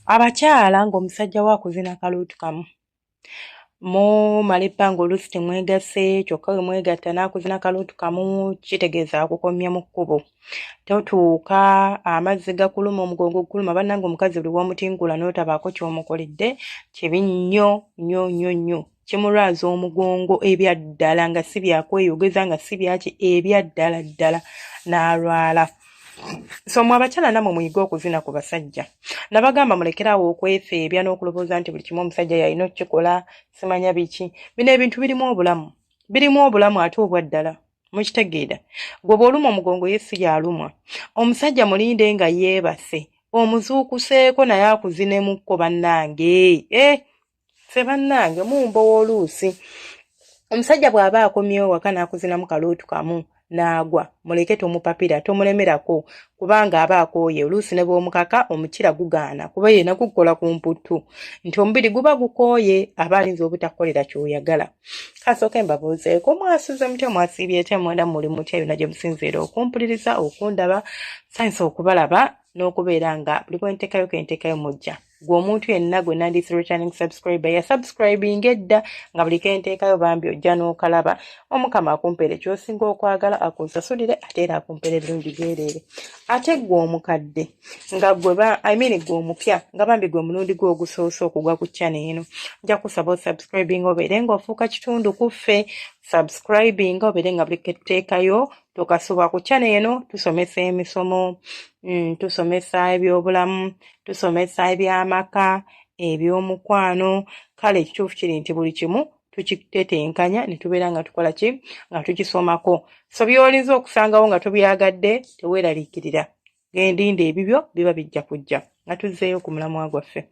Abakyala ng'omusajja wo akuzina akaluutu kamu, mumala ebbanga oluusi temwegasse, kyokka bwe mwegatta n'akuzina kaluutu kamu, kitegeeza akukomya mu kkubo. Totuuka, amazzi gakuluma, omugongo gukuluma. Bannange, omukazi buli w'omutinkula n'otabaako ky'omukoledde kibi nnyo nnyo nnyo nnyo, kimulwaza omugongo ebya ddala, nga si byakweyogeza, nga si byaki, ebya ddala ddala, n'alwala. So mwe abakyala namwe muyige okuzina ku basajja. Nabagamba mulekeraawo okwefeebya n'okulowooza nti buli kimu omusajja yalina okukikola, simanya biki. Bino ebintu birimu obulamu, birimu obulamu ate obwa ddala. Mukitegeera? Gwe bw'oluma omugongo, ye si yalumwa. Omusajja mulinde nga yeebase, omuzuukuseeko naye akuzinemukko. Bannange, eh! Ffe bannange mumbowa oluusi. Omusajja bw'aba akomyewo waka n'akuzinamu kaluutu kamu n'agwa, muleke, tomupapira, tomulemerako, kubanga aba akooye. Oluusi ne bw'omukaka omukira gugaana, kuba yena gukola ku mputtu nti omubiri guba gukooye, aba ayinza obutakukolera ky'oyagala. Kasooke mbabuuzeeko, mwasuze mutya? Mwasiibye etya? Mwena muli mutya yonna gye musinziira okumpuliriza, okundaba? Sanyusa okubalaba n'okubeera nga buli bwenteekayo kenteekayo mujja. Gwe omuntu yenna gwe nandiyise returning subscriber, ya subscribing edda, nga buli kenteekayo bambi ojja n'okalaba, Omukama akumpeere ky'osinga okwagala, akunsasulire, ate era akumpeere ebirungi byereere. Ate gwe omukadde nga gwe ba, I mean gwe omupya, nga bambi gwe mulundi gwe ogusoose okugwa ku channel eno, nja kusaba osubscribing, obeere ng'ofuuka kitundu ku ffe. Subscribing obeere nga buli ketuteekayo tokasubwa. Ku channel eno tusomesa emisomo, tusomesa ebyobulamu, tusomesa ebyamaka, ebyomukwano. Kale ekituufu kiri nti buli kimu tukitetenkanya ne tubeera nga tukola ki, nga tukisomako. So by'olinza okusangawo nga tobyagadde, teweeraliikirira, gendinda, ebibyo biba bijja kujja. Nga tuzzeeyo ku mulamwa gwaffe,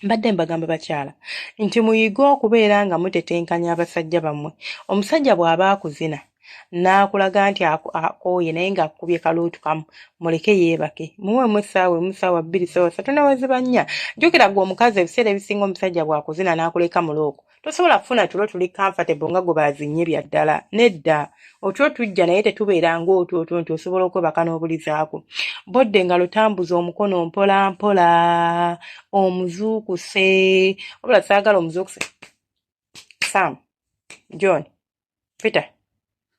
mbadde mbagamba bakyala nti muyige okubeera nga mutetenkanya abasajja bammwe. Omusajja bw'aba akuzina n'akulaga nti akooye, naye ng'akubye kaluutu kamu, muleke yeebake, muweemu essaawa emu, ssaawa 2, ssaawa 3, neweziba 4. Jjukira gwe omukazi, ebiseera ebisinga omusajja bw'akuzina n'akuleka mu lock, tosobola kufuna tulo tuli comfortable nga gwe bazinye bya ddala. Nedda, otwo tujja naye tetubeera ng'otwo otwo nti osobola okwebaka n'obulizaako. Bodde nga lutambuza omukono mpola mpola, omuzuukuse. Wabula saagala omuzuukuse Sam, John, Peter,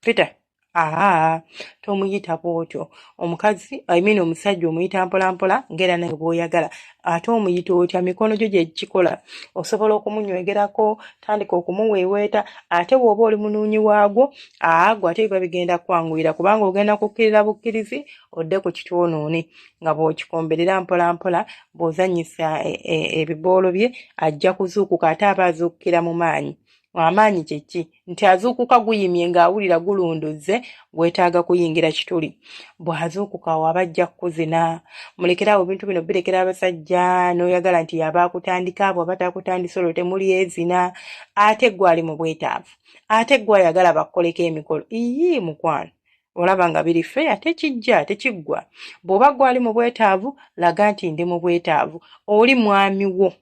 Peter. Aa, tomuyita bw'otyo omukazi, I mean omusajja omuyita mpola mpola ng'era naye bw'oyagala. Ate omuyita otya? Mikono gyo gye gikikola. Osobola okumunywegerako, tandika okumuweeweeta. Ate bw'oba oli munuunyi waagwo, aa, gwe ate biba bigenda kwanguyira, kubanga ogenda kukkirira bukkirizi odde ku kitwonoone nga bw'okikomberera mpola mpola, bw'ozannyisa ebiboolo bye, ajja kuzuukuka. Ate aba azuukukira mu maanyi. Amaanyi kyeki? Nti azuukuka guyimye, ng'awulira gulunduzze, gwetaaga kuyingira kituli. Bw'azuukuka awo aba ajja kukuzina. Mulekere awo ebintu bino birekera abasajja n'oyagala nti yaba akutandika. Bw'aba takutandisa, olwo temuli ezina. Ate gwe ali mu bwetaavu, ate gwe ayagala bakkoleko emikolo, iyii mukwano, olaba nga biri fair, tekijja tekiggwa. Bw'oba gwe ali mu bwetaavu, laga nti ndi mu bwetaavu. Oli mwami wo,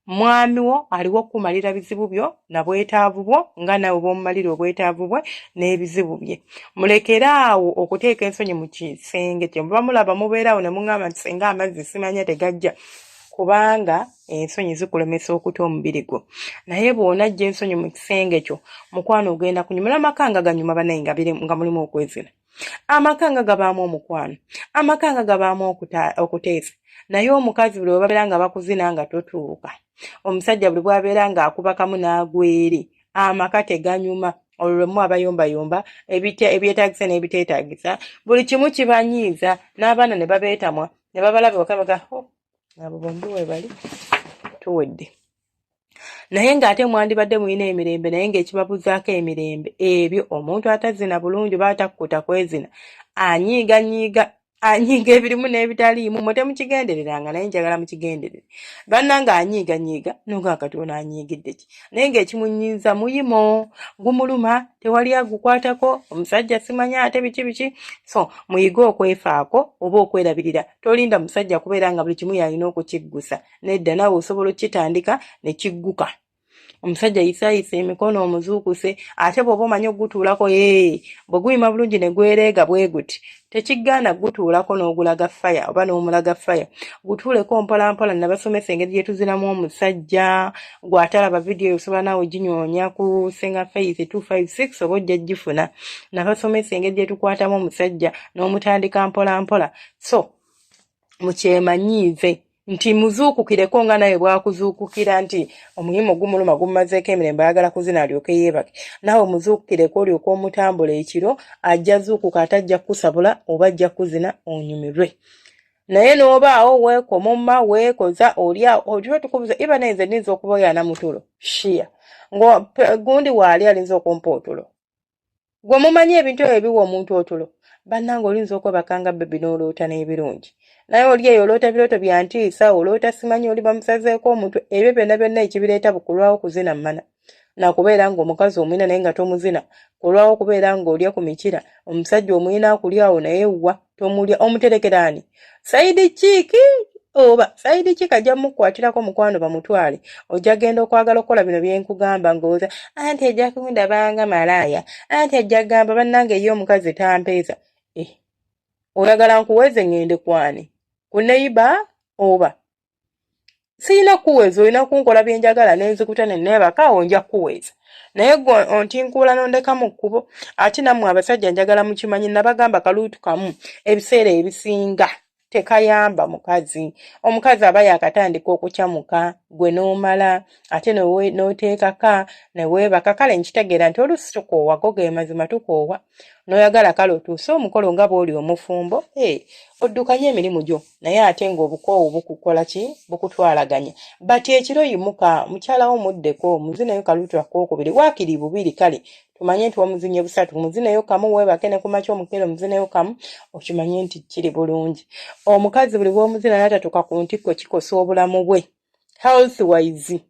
mwami wo aliwo okukumalira bizibu byo na bwetaavu bwo, nga nawe bw'omumalira obwetaavu bwe n'ebizibu bye. Mulekere awo okuteeka ensonyi mu kisenge kye muba mulaba. Mubeeraawo ne muŋŋamba nti senga amazzi simanya tegajja, kubanga ensonyi zikulemesa okuta omubiri gwo. Naye bw'onajja ensonyi mu kisenge kyo, mukwano, ogenda kunyuma. Amaka nga ganyuma banaye nga mulimu okwezina, amaka nga gabaamu omukwano, amaka nga gabaamu okuteesa. Naye omukazi buli webabeera nga bakuzina nga totuuka, omusajja buli bwabeera ng'akubakamu n'agwere, amaka teganyuma. Olwo lwemu abayombayomba ebyetaagisa n'ebiteetaagisa, buli kimu kibanyiiza, n'abaana ne babeetamwa ne babalaba wakabaga, oh, abo bombi webali tuwedde. Naye ng'ate mwandibadde mulina emirembe, naye ng'ekibabuzaako emirembe ebyo omuntu atazina bulungi oba atakkuta kwezina, anyiiga nyiiga, anyiiga ebirimu n'ebitaliimu. Mwe temukigendereranga, naye njagala mukigenderere bannange. Anyiiga nyiiga noga kati ono anyiigidde ki? Naye ng'ekimunyiiza muyimo gumuluma, tewali agukwatako, omusajja simanya ate biki biki. So muyige okwefaako oba okwerabirira. Tolinda musajja kubeera nga buli kimu yalina okukiggusa. Nedda, naawe osobola okukitandika ne kigguka. Omusajja yisaayisa emikono omuzuukuse, ate bw'oba omanyi okugutuulako, ee, bwe guyima bulungi ne gwereega bwe guti, tekigaana kugutuulako n'ogulaga faya oba n'omulaga faya. Gutuuleko mpola mpola. Nabasomesa engeri gye tuzinamu omusajja. Gw'atalaba vidiyo eyo osobola naawe ginoonya ku Senga Faith 256 oba ojja gifuna. Nabasomesa engeri gye tukwatamu omusajja n'omutandika mpola mpola. So mukyemanyiize nti muzuukukireko nga nawe bwakuzuukukira nti omuyimu gumuluma gumumazeeko emirembe ayagala kuzina alyoke yeebake, naawe muzuukukireko olyoke omutambula ekiro, ajja zuukuka ate ajja kukusabula oba ajja kuzina onyumirwe. Naye n'obaawo weekomoma weekoza oli awo otyo tukubuza iba naye nze nninza okubayaana mutulo shia ngo gundi waali alinza okumpa otulo. Gwe mumanyi ebintu ebyo biwa omuntu otulo bannange, olinza okwebaka nga bebi n'oloota n'ebirungi, naye oli eyo oloota birooto bya ntiisa, oloota simanyi oli bamusazeeko omutwe. Ebyo byonna byonna ekibireeta bukulwawo kuzina mmana nakubeera ng'omukazi omulina naye nga tomuzina, kulwawo okubeera ng'olya ku mikira, omusajja omulina akulyawo naye wa tomulya, omuterekera ani? Saidi kiiki oba saidi ki kajja mukwatirako mukwano bamutwale. Ojja genda okwagala okukola bino byenkugamba ng'oza anti ajja kundabanga malaaya, anti ajja kugamba bannange ye omukazi tampeeza. Eh, oyagala nkuweeze ngende kwani ku neyiba oba sirina kukuweeza, olina kunkola bye njagala ne nzikuta ne neebaka awo nja kukuweeza, naye gwe ontinkuula n'ondeka mu kkubo. Ate nammwe abasajja njagala mukimanyi, nabagamba kaluutu kamu ebiseera ebisinga tekayamba mukazi. Omukazi aba yakatandika okukyamuka, gwe n'omala ate n'oteekaka ne weebaka. Kale nkitegeera nti oluusi tukoowa, go ge mazima tukoowa, n'oyagala kale otuuse omukolo nga bw'oli omufumbo, eh, oddukanye emirimu gyo, naye ate ng'obukoowu bukukola ki, bukutwalaganya. But ekiro yimuka mukyala wo muddeko muzineyo kaluutu akookubiri, waakiri bubiri, kale tumanye nti wamuzinye busatu, muzineyo kamu weebake, ne kumakya omukeere omuzineyo kamu, okimanye nti kiri bulungi. Omukazi buli bw'omuzina n'atatuuka ku ntikko kikosa obulamu bwe health wise,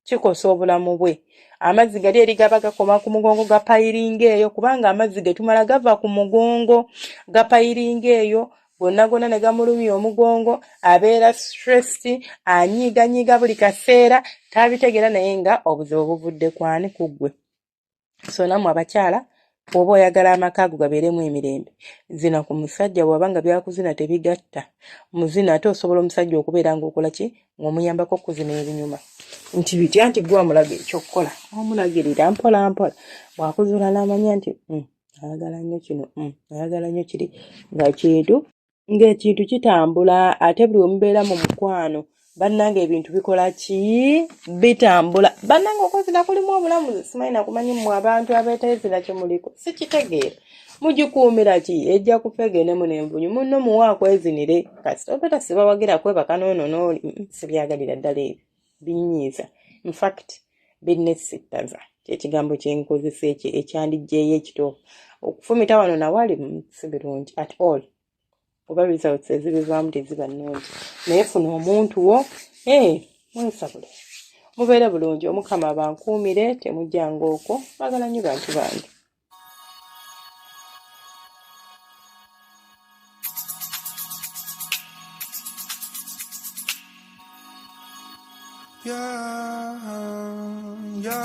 kikosa obulamu bwe. Amazzi gali eri gaba gakoma ku mugongo gapayiringa eyo, kubanga amazzi ge tumala gava ku mugongo gapayiringa eyo gonna gonna ne gamulumya omugongo, abeera stressed, anyiiganyiiga buli kaseera, tabitegeera naye nga obuzibu buvudde kwani? Ku ggwe. So nammwe abakyala bw'oba oyagala amaka ago gabeeremu emirembe, zina ku musajja. Bw'aba nga byakuzina tebigatta, muzina. Ate osobola omusajja okubeera ng'okola ki, ng'omuyambako okuzina ebinyuma nti bitya, nti gwe amulaga ekyokukola, omulagirira mpola mpola, bw'akuzuula n'amanya nti ayagala nnyo kino, ayagala nnyo kiri, nga kintu ng'ekintu kitambula. Ate buli we mubeera mu mukwano bannange ebintu bikola ki, bitambula. Bannange okwezina kulimu obulamu, simanyi nakumanyi mmwe abantu abeetezina kye muliko sikitegeera, mugikuumira ki? Ejja kufa egendemu n'envunyu. Munno muwe akwezinire kasita obeta. Sibawagira kwebaka n'ono n'oli, sibyagalira ddala, ebyo binyiiza, infact binnesittaza kyekigambo kyenkozesa ekyo ekyandiggyeyo ekituufu. Okufumita wano nawali si birungi at all, oba results ezibivaamu teziba nnungi. Naye funa omuntu wo, hey, mwesabule mubeere bulungi. Omukama abankuumire, temujjanga okwo. Bagala nnyo bantu bange. Yeah, yeah.